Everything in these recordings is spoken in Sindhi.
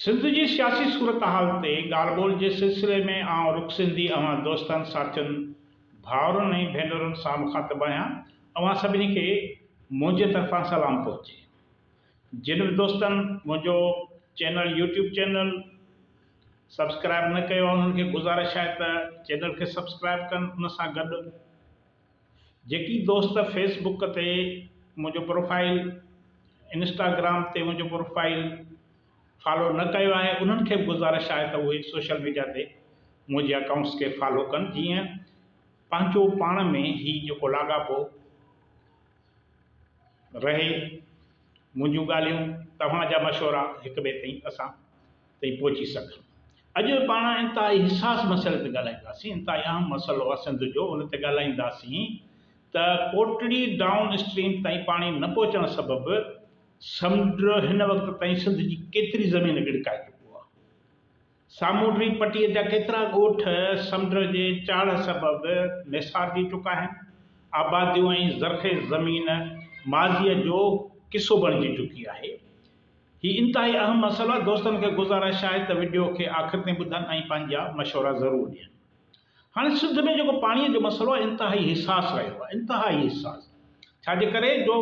سنڌ جي سياسي صورتحال تي ڳالهه ٻولهه جي سلسلي ۾ آئون رخ سنڌي اوهان دوستن، ساٿين، ڀائرن ۽ ڀينرن سان مخاطب آهيان. اوهان سڀني کي منهنجي طرفان سلام پهچي. جن به دوستن منهنجو چينل يوٽيوب چينل سبسڪرائب نه ڪيو آهي انهن کي گذارش آهي ته چينل کي سبسڪرائب ڪن ان سان گڏ جيڪي دوست فيس بڪ تي منهنجو پروفائيل انسٽاگرام تي منهنجو پروفائيل فالو نه ڪيو آهي انهن کي به گذارش آهي ته اهي سوشل ميڊيا تي منهنجي اڪائونٽس کي فالو ڪن جيئن پنهنجو پاڻ ۾ هي جيڪو لاڳاپو رهي منهنجون ڳالهيون توهان جا مشورا هڪ ٻئي تائين اسان تائين پهچي سگهن. اڄ پاڻ انتهائي حساس مسئلي تي ڳالهائينداسين، انتهائي اهم مسئلو آهي سنڌ جو، ان تي ڳالهائينداسين ته ڪوٽڙي ڊائون اسٽريم تائين پاڻي نه پهچڻ سبب سمنڊ هن وقت تائين سنڌ جي ڪيتري زمين ڳڙڪائي چڪو آهي. سامونڊي پٽيء جا ڪيترا ڳوٺ سمنڊ جي چاڙهه سبب ميسارجي چڪا آهن. آباديون ۽ زرخيز زمين ماضيء جو قصو بڻجي چڪي آهي. هي انتهائي اهم مسئلو آهي، دوستن کي گذارش آهي ته وڊيو کي آخر تائين ٻڌن ۽ پنهنجا مشورا ضرور ڏين. هاڻي سنڌ ۾ جيڪو پاڻي جو مسئلو آهي انتهائي حساس رهيو آهي، انتهائي حساس ڇا جي ڪري جو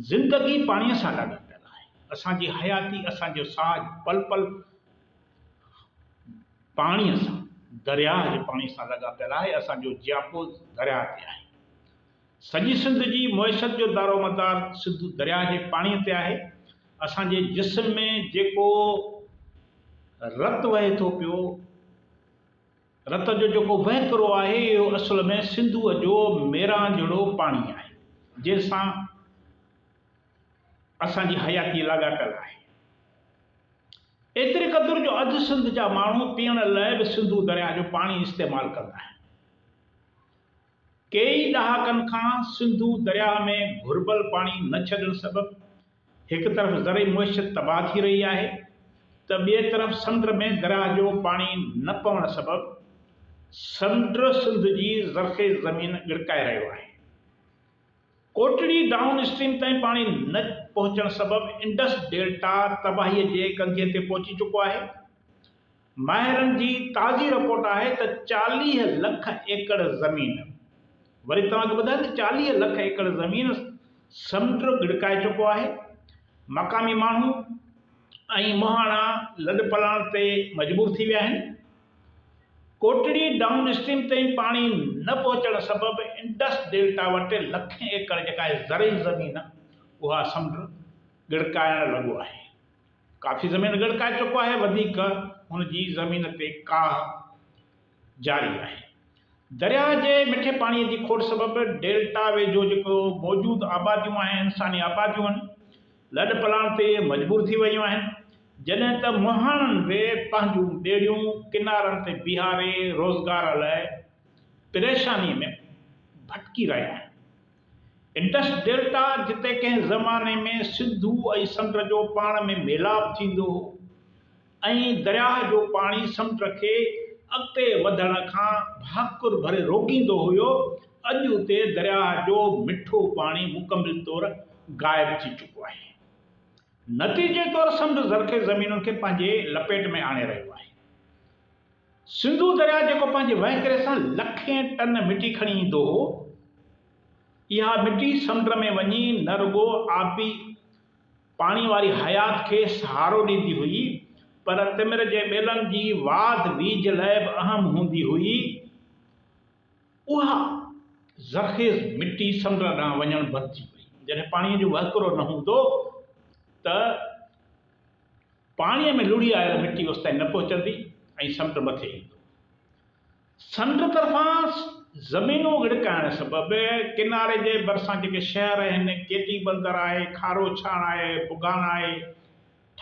زندگي پاڻي سان لاڳاپيل آهي، اسان جي حياتي اسان جو ساهه پل پل پاڻي سان درياهه جي پاڻي سان لاڳاپيل آهي، اسان جو جياپو درياهه تي آهي. سڄي سنڌ جي معيشت جو دارومدار سنڌو درياهه جي پاڻيء تي آهي. اسان جي جسم ۾ جيڪو رت وهي ٿو پيو، رت جو جيڪو وهڪرو آهي، اهو اصل ۾ سنڌوء جو ميرانجهڙو پاڻي آهي، جنهن سان اسان جي حياتي لاڳاپيل آهي. ايتري قدر جو اڌ سنڌ جا ماڻهو پيئڻ لاء به سنڌو درياهه جو پاڻي استعمال ڪندا آهن. ڪيئي ڏهاڪن کان سنڌو درياهه ۾ گهربل پاڻي نه ڇڏڻ سبب هڪ طرف زرعي معيشت تباهه ٿي رهي آهي ته ٻئي طرف سمنڊ ۾ درياهه جو پاڻي نه پوڻ سبب سمنڊ سنڌ جي زرخيز زمين ڳڙڪائي رهيو آهي. ڪوٽڙي ڊائون اسٽريم تائين پاڻي نه پهچڻ سبب انڊس ڊيلٽا تباهي جي ڪنڌيء تي پهچي چڪو آهي. ماهرن جي تازي رپورٽ آهي ته 40 لک ايڪڙ زمين وري توهان کي ٻڌايان ته 40 لک ايڪڙ زمين سمنڊ ڳڙڪائي چڪو آهي، مقامي ماڻهو ۽ مهاڻا لڏپلاڻ تي مجبور ٿي ويا آهن. ڪوٽڙي ڊائون اسٽريم تائين پاڻي نه پهچڻ سبب انڊس ڊيلٽا وٽ لکين ايڪڙ جيڪا آهي زرعي زمين اها سمنڊ ڳڙڪائڻ لڳو آهي. ڪافي زمين ڳڙڪائي چڪو آهي، وڌيڪ هن جي زمين تي ڪاهه جاري آهي. درياهه جي مٺي پاڻي جي کوٽ سبب ڊيلٽا ويجهو جيڪو موجود آباديون آهن، انساني آباديون آهن، لڏپلاڻ تي مجبور ٿي ويون آهن، جڏهن ته مهاڻن به پنهنجون ٻيڙيون ڪنارن تي بيهاري روزگار لاء پريشاني ۾ ڀٽڪي رهيا آهن. انڊس ڊيلٽا جتي ڪنهن زماني ۾ سنڌو ۽ سمنڊ جو پاڻ ۾ ميلاپ ٿيندو هو ۽ درياهه جو پاڻي سمنڊ کي اڳتي وڌڻ کان ڀاڪر ڀري روڪيندو هيو، اڄ اتي درياهه جو مٺو پاڻي مڪمل طور غائب ٿي چڪو آهي. نتيجي طور سمنڊ زرخيز زمينن کي پنهنجي لپيٽ ۾ آڻي رهيو آهي. سنڌو درياء جيڪو پنهنجي وهڪري سان لکين ٽن مٽي کڻي ايندو هو، اها مٽي سمنڊ ۾ وڃي نه رڳو آبي پاڻي واري حيات کي سهارو ڏيندي هئي، پر تمر جي ٻيلن جي واڌ ويجهه لئه به اهم هوندي هئي. اها زرخيز مٽي سمنڊ ڏانهن وڃڻ بند ٿي وئي. جڏهن پاڻيء جو وهڪرو نه هوندو ته پاڻيء ۾ لڙهي آيل مٽي اوستائين نه پهچندي ۽ سمنڊ مٿي ايندو. سمنڊ طرفان زمينون ڳڙڪائڻ سبب ڪناري جي ڀرسان جيڪي شهر آهن، ڪيٽي بندر آهي، کارو ڇاڻ آهي، بگاڻ آهي،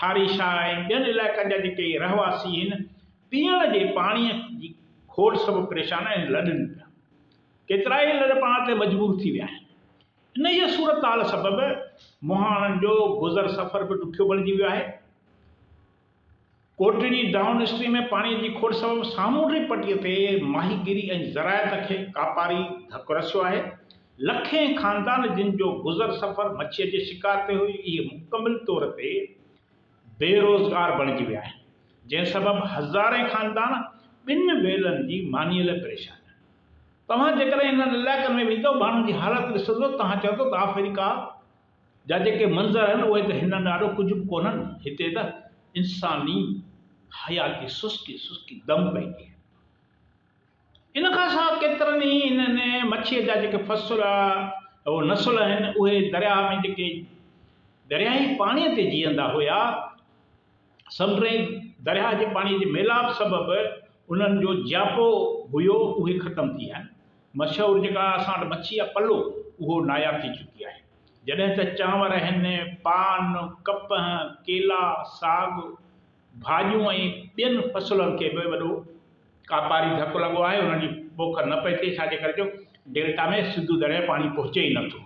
ٺاري شاهه ۽ ٻين علائقن جا جيڪي رهواسي آهن، پيئڻ جي پاڻيء جي کوٽ سبب پريشان آهن ۽ لڏن پيا. ڪيترائي لڏپاڻ تي مجبور ٿي ويا آهن. انهيء صورتحال سبب مهاڻن جو گذر سفر به ڏکيو بڻجي ويو آهي. ڪوٽڙي ڊائون اسٽريم ۾ پاڻي جي کوٽ سبب سامونڊي پٽي تي ماهيگيري ۽ زراعت کي ڪاپاري ڌڪ رسيو آهي. لکين خاندان جن جو گذر سفر مڇيء جي شڪار تي هو اهي مڪمل طور تي بيروزگار بڻجي ويا آهن، جنهن سبب هزارين خاندان ٻن ويلن جي مانيء لاء پريشان آهن. توهان جيڪڏهن انهن علائقن ۾ ويندؤ، ماڻهن جي حالت ڏسندؤ، توهان چوندؤ ته آفريڪا جا جيڪي منظر آهن، اهي ته هنن آڏو ڪجهه به ڪونهن، هتي ته انساني حياتي سسڪي سسڪي دم پئي ٿئي. ان کان سواء ڪيترن ئي انهن مڇيء جا جيڪي فصل اهو نسل آهن، اهي درياهه ۾ جيڪي درياهي پاڻيء تي جيئندا هيا، سمنڊ ۽ درياهه جي پاڻيء جي ميلاپ سبب انهن جو جياپو هيو، اهي ختم ٿي ويا آهن. مشهور جيڪا اسان وٽ مڇي آهي پلو، اهو ناياب ٿي چڪي آهي. جڏهن ته چانور آهن، پان، ڪپهه، ڪيلا، ساڳ، ڀاڄيون ۽ ٻين فصلن کي به وڏو ڪاپاري ڌڪ لڳو آهي، انهن جي پوک نه پئي ٿئي، ڇا جي ڪري جو ڊيلٽا ۾ سنڌو درياهه پاڻي پهچي ئي نٿو.